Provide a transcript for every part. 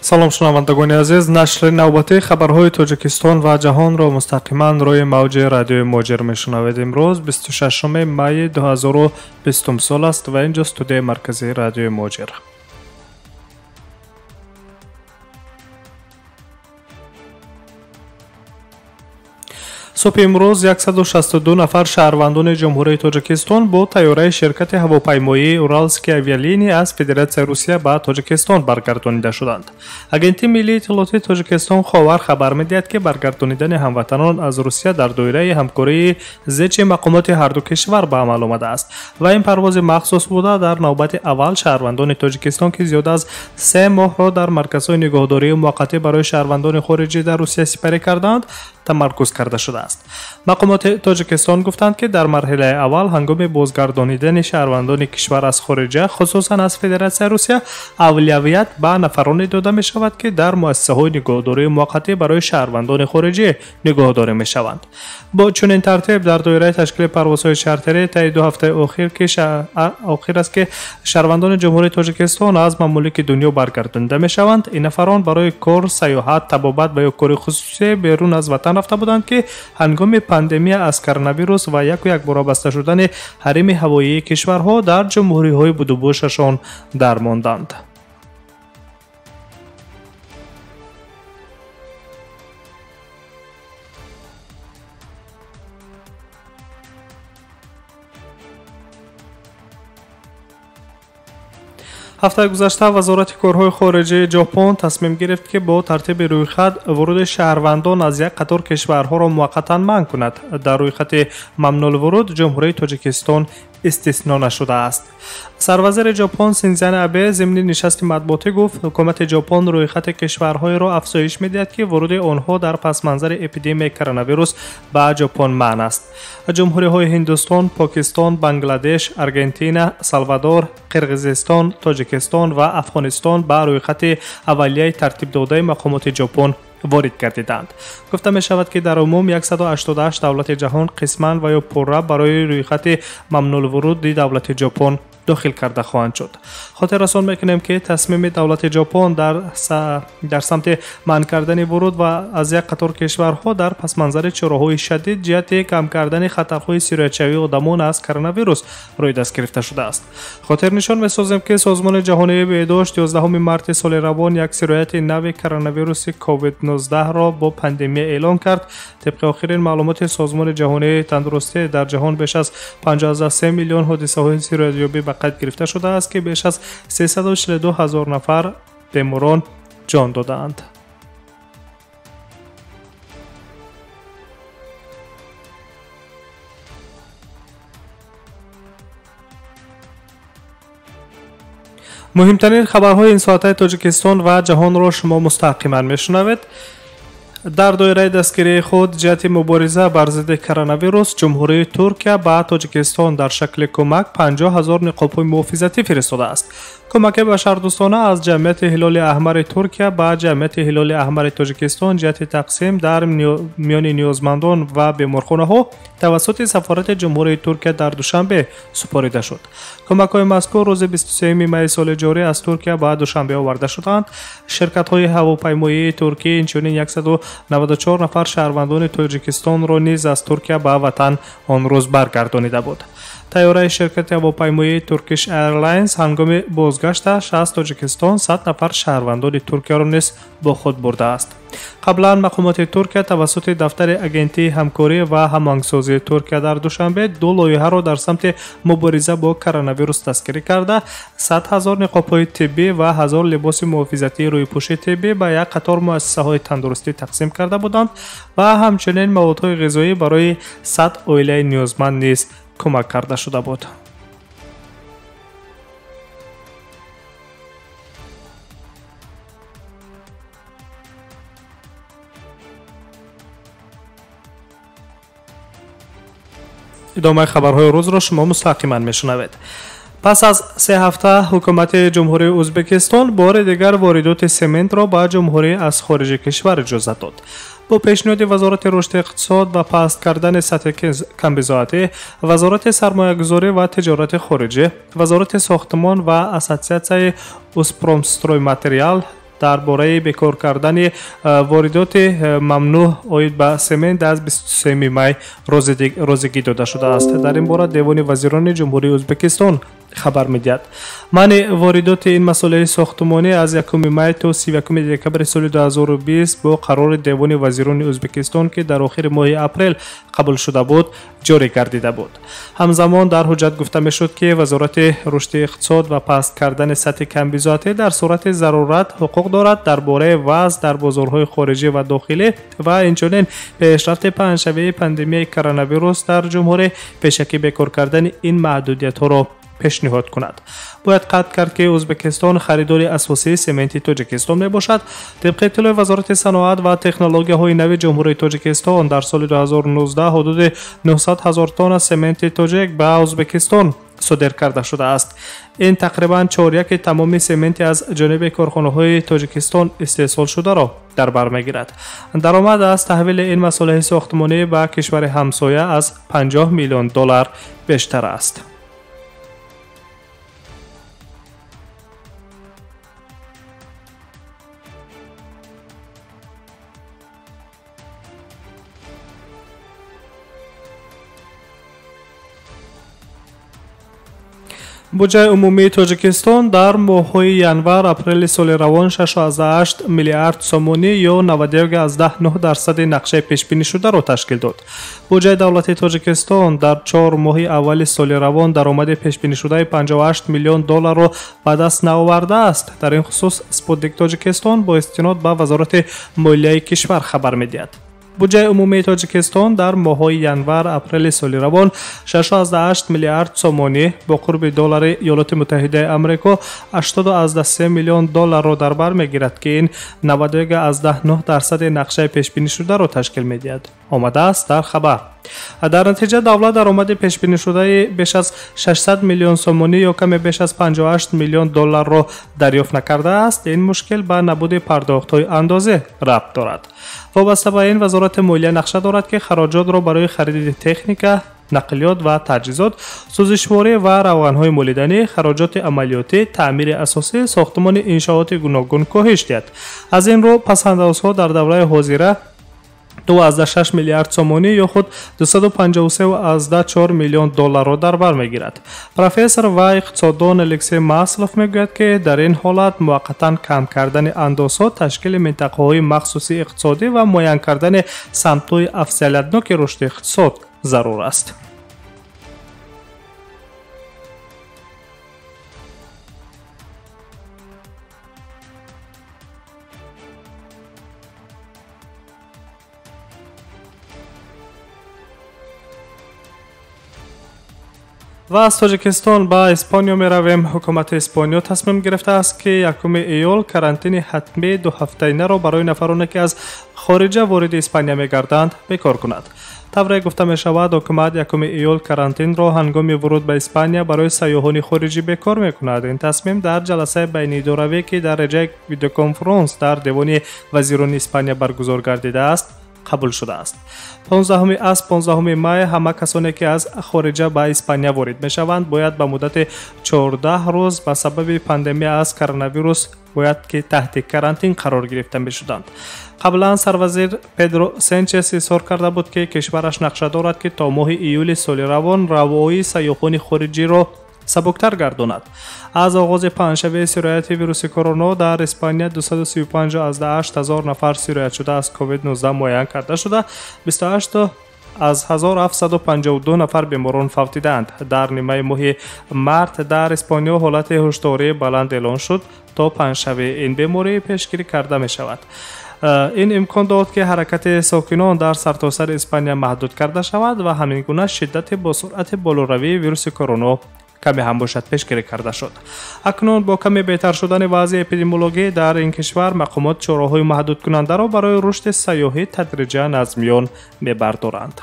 Салом, шунавандагони азиз. Нашри навбатии хабарҳои Тоҷикистон ва ҷаҳонро мустақиман рӯи мавҷи радиои Муҳоҷир мешунавед. Имрӯз 26 майи 2020 сол аст ва инҷо студияи марказии радиои Муҳоҷир. Субҳи имрӯз 162 нафар шаҳрвандони Ҷумҳурии Тоҷикистон бо тайёраи ширкати ҳавопаймоии Уралские авиалинии аз Федератсияи Русия ба Тоҷикистон баргардонида шуданд. Агентии миллии иттилоотии Тоҷикистон Ховар хабар медиҳад, ки баргардонидани ҳамватанон аз Русия дар доираи ҳамкории зичи мақомоти ҳарду кишвар ба амал омадааст ва ин парвози махсус буда дар навбати аввал шаҳрвандони Тоҷикистон, ки зиёда аз 3 моҳро дар марказҳои нигоҳдории муваққатӣ барои шаҳрвандони хориҷӣ дар Русия сипарӣ кардаанд, тамаркуз карда шудааст. Мақомоти Тоҷикистон гуфтанд, ки дар марҳилаи аввал ҳангоми бозгардонидани шаҳрвандони кишвар аз хориҷа, хусусан аз Федератсияи Русия, авлавият ба нафароне дода мешавад, ки дар муассисаҳои нигоҳдории муваққатӣ барои шаҳрвандони хориҷӣ нигоҳдорӣ мешаванд. Бо чунин тартиб дар доираи ташкили парвозҳои чартерӣ таи 2 ҳафтаи охир аст, ки шаҳрвандони Ҷумҳурии Тоҷикистон аз мамолики дунё баргардонида мешаванд. Ин нафарон барои кор, сайёҳат, табобат ва ё кори хусусӣ берун аз ватан рафта буданд, ки ҳангоми пандемия аз коронавирус ва яку якбора баста шудани ҳарими ҳавоии кишварҳо дар ҷумҳуриҳои будубошашон дармонданд. Ҳафтаи гузашта Вазорати корҳои хориҷии Ҷопон тасмим гирифт, ки бо тартиби рӯйхат вуруди шаҳрвандон аз як қатор кишварҳоро муваққатан манъ кунад. Дар рӯйхати мамнулвуруд Ҷумҳурии Тоҷикистон истисно нашудааст. Сарвазири Ҷопон Синдзо Абе зимни нишасти матбуотӣ гуфт, ҳукумати Ҷопон рӯйхати кишварҳоеро афзоиш медиҳад, ки вуруди онҳо дар пасманзари эпидемияи коронавирус ба Ҷопон манъ аст. Ҷумҳуриҳои Ҳиндустон, Покистон, Бангладеш, Аргентина, Салвадор, Қирғизистон, Тоҷикистон ва Афғонистон ба рӯйхати аввалияи тартибдодаи мақомоти Ҷопон ворид гардиданд. Гуфта мешавад, ки дар умум 188 давлати ҷаҳон қисман ва ё пурра барои рӯйхати мамнулвуруди давлати Ҷопон дохил карда хоҳанд шуд. Хотиррасон мекунем, ки тасмими давлати Ҷопон дар самти манъ кардани вуруд ва аз як қатор кишварҳо дар пасманзари чораҳои шадид ҷиҳати кам кардани хатарҳои сироятшавии одамон аз коронавирус рӯи даст гирифта шудааст. Хотирнишон месозем, ки Созмони ҷаҳонии беҳдошт 11 марти соли равон як сирояти нави коронавируси COVID-19-ро бо пандемия эълон кард. Тибқи охирин маълумоти Созмони ҷаҳонии тандурустӣ дар ҷаҳон беш аз 53 миллион ҳодисаҳои сироятёбӣ ба қайд гирифта шудааст, ки беш аз 342 ҳазор нафар беморон ҷон додаанд. Муҳимтарин хабарҳои ин соатаи Тоҷикистон ва ҷаҳонро шумо мустақиман мешунавед. Дар доираи дастгирии худ ҷиҳати мубориза бар зидди коронавирус Ҷумҳурии Туркия ба Тоҷикистон дар шакли кӯмак 50 ҳазор ниқобҳои муҳофизатӣ фиристодааст. Кӯмаки башардӯстона аз Ҷамъияти Ҳилоли Аҳмари Туркия ба Ҷамъияти Ҳилоли Аҳмари Тоҷикистон ҷиҳати тақсим дар миёни ниёзмандон ва беморхонаҳо тавассути сафорати Ҷумҳурии Туркия дар Душанбе супорида шуд. Кӯмакҳои мазкур рӯзи 23 майи соли ҷорӣ аз Туркия ба Душанбе оварда шуданд. Ширкатҳои ҳавопаймоии Туркӣ инчунин 194 нафар шаҳрвандони Тоҷикистонро низ аз Туркия ба ватан он рӯз баргардонида буд. Тайёраи ширкати ҳавопаймоии Turkish Airlines ҳангоми бозгашташ аз Тоҷикистон 100 нафар шаҳрвандони Туркияро низ бо худ бурдааст. Қаблан мақомоти Туркия тавассути дафтари Агентии ҳамкорӣ ва ҳамоҳангсозии Туркия дар Душанбе ду лоиҳаро дар самти мубориза бо коронавирус дастгирӣ карда, 100 ҳазор ниқобҳои тиббӣ ва 1000 либоси муҳофизатии рӯйпӯши тиббӣ ба як қатор муассисаҳои тандурустӣ тақсим карда буданд ва ҳамчунин маводҳои ғизоӣ барои 100 оилаи ниёзманд низ кӯмак карда шуда буд. Идомаи хабарҳои рӯзро шумо мустақиман мешунавед. Пас аз 3 ҳафта ҳукумати Ҷумҳурии Ӯзбекистон бори дигар воридоти сементро ба ҷумҳурӣ аз хориҷи кишвар иҷозат дод. Бо пешниҳоди Вазорати рушди иқтисод ва паст кардани сатҳи камбизоатӣ, Вазорати сармоягузорӣ ва тиҷорати хориҷӣ, Вазорати сохтмон ва Ассотсиатсияи Узпромстройматериал Дар бораи бекор кардани воридоти мамнӯъ оид ба семент аз 23 май розигӣ дода шудааст. Дар ин бора Девони вазирони Ҷумҳурии Ӯзбекистон хабар медиҳад. Манъи воридоти ин масолеҳи сохтмонӣ аз 1 май то 31 декабри соли 2020 бо қарори Девони вазирони Ӯзбекистон, ки дар охири моҳи апрел қабул шуда буд, ҷорӣ гардида буд. Ҳамзамон дар ҳуҷҷат гуфта мешуд, ки Вазорати рушди иқтисод ва паст кардани сатҳи камбизоатӣ дар сурати зарурат ҳуқуқ дорад дар бораи вазъ дар бозорҳои хориҷӣ ва дохилӣ ва инчунин пешрафти паҳншавии пандемияи коронавирус дар ҷумҳурӣ пешакӣ бекор кардани ин маҳдудиятҳоро пешниҳод кунад. Бояд қайд кард, ки Ӯзбекистон харидори асосии сементи Тоҷикистон мебошад. Тибқи иттилои Вазорати саноат ва технологияҳои нави Ҷумҳурии Тоҷикистон, дар соли 2019 ҳудуди 900 ҳазор тонна сементи тоҷик ба Ӯзбекистон содир карда шудааст. Ин тақрибан чоряки тамоми сементи аз ҷониби корхонаҳои Тоҷикистон истеҳсол шударо дар бар мегирад. Даромад аз таҳвили ин масолеҳи сохтмонӣ ба кишвари ҳамсоя аз 50 миллион доллар бештар аст. Буҷаи умумии Тоҷикистон дар моҳҳои январ-апрели соли равон 6,8 миллиард сомонӣ ё 91,9% нақшаи пешбинишударо ташкил дод. Буҷаи давлати Тоҷикистон дар 4 моҳи аввали соли равон даромади пешбинишудаи 58 миллион долларро ба даст наовардааст. Дар ин хусус Спутник Тоҷикистон бо истинод ба Вазорати молияи кишвар хабар медиҳад. Буҷаи умумии Тоҷикистон дар моҳҳои январ-апрели соли равон 6,8 миллиард сомонӣ бо қурби доллари Иёлоти Муттаҳидаи Амрико 80,3 миллион долларро дар бар мегирад, ки ин 91,9% нақшаи пешбинишударо ташкил медиҳад. Омадааст дар хабар. Дар натиҷа давлат даромади пешбинишудаи беш аз 600 миллион сомонӣ ё каме беш аз 58 миллион долларро дарёфт накардааст. Ин мушкил ба набуди пардохтҳои андозӣ рабт дорад. Вобаста ба ин Вазорати молия нақша дорад, ки хароҷотро барои хариди техника, нақлиёт ва таҷҳизот, сӯзишворӣ ва равғанҳои молиданӣ, хароҷоти амалиётӣ, таъмири асосӣ, сохтмони иншооти гуногун коҳиш диҳад. Аз ин рӯ пасандозҳо дар давраи ҳозира 2,6 миллиард сомонӣ ё худ 253,4 миллион долларро дар бар мегирад. Профессор ва иқтисоддон Алексей Маслов мегӯяд, ки дар ин ҳолат муваққатан кам кардани андозҳо, ташкили минтақаҳои махсуси иқтисодӣ ва муайян кардани самтҳои афзалиятноки рушди иқтисод зарур аст. Ва аз Тоҷикистон ба Испониё меравем. Ҳукумати Испониё тасмим гирифтааст, ки 1 июл карантини ҳатмии дуҳафтаинаро барои нафароне, ки аз хориҷа вориди Испания мегарданд, бекор кунад. Тавре гуфта мешавад, ҳукумат 1 июл карантинро ҳангоми вуруд ба Испания барои сайёҳони хориҷӣ бекор мекунад. Ин тасмим дар ҷаласаи байниидоравӣ, ки дар реҷаи видеоконференс дар Девони вазирони Испания баргузор гардидааст, қабул шудааст. Аз 15 май ҳама касоне, ки аз хориҷа ба Испания ворид мешаванд, бояд ба муддати 14 рӯз ба сабаби пандемия аз коронавирус бояд ки таҳти карантин қарор гирифта мешуданд. Қаблан сарвазир Педро Сенчес изҳор карда буд, ки кишвараш нақша дорад, ки то моҳи июли соли равон равоии сайёҳони хориҷиро сабуктар гардонад. Аз оғози паҳншавии сирояти вируси корона дар Испания 235,8 ҳазор нафар сироятшуда аз COVID-19 муайян карда шуда, 28,752 нафар беморон фавтидаанд. Дар нимаи моҳи март дар Испониё ҳолати ҳушдории баланд эълон шуд, то паҳншавии ин беморӣ пешгирӣ карда мешавад. Ин имкон дод, ки ҳаракати сокинон дар сартосари Испания маҳдуд карда шавад ва ҳамин гуна шиддати бо суръати болоравии вируси корона каме ҳам бошад пешгирӣ карда шуд. Акнун бо каме беҳтар шудани вазъи эпидемиологӣ дар ин кишвар мақомот чораҳои маҳдудкунандаро барои рушди сайёҳӣ тадриҷан аз миён мебардоранд.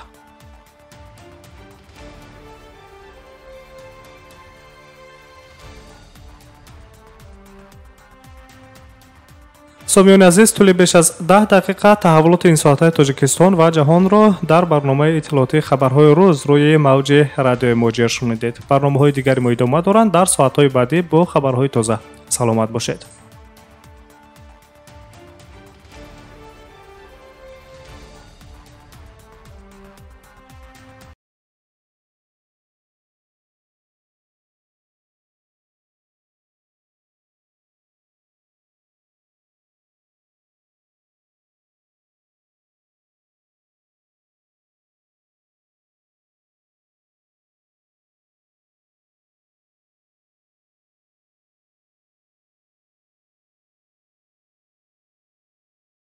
Сомиёни азиз, тӯли беш аз 10 дақиқа таҳаввулоти ин соатҳои Тоҷикистон ва ҷаҳонро дар барномаи иттилоотии хабарҳои рӯз рӯи мавҷи радиои Муҳоҷир шунидед. Барномаҳои дигари мо идома доранд дар соатҳои баъдӣ бо хабарҳои тоза. Саломат бошед.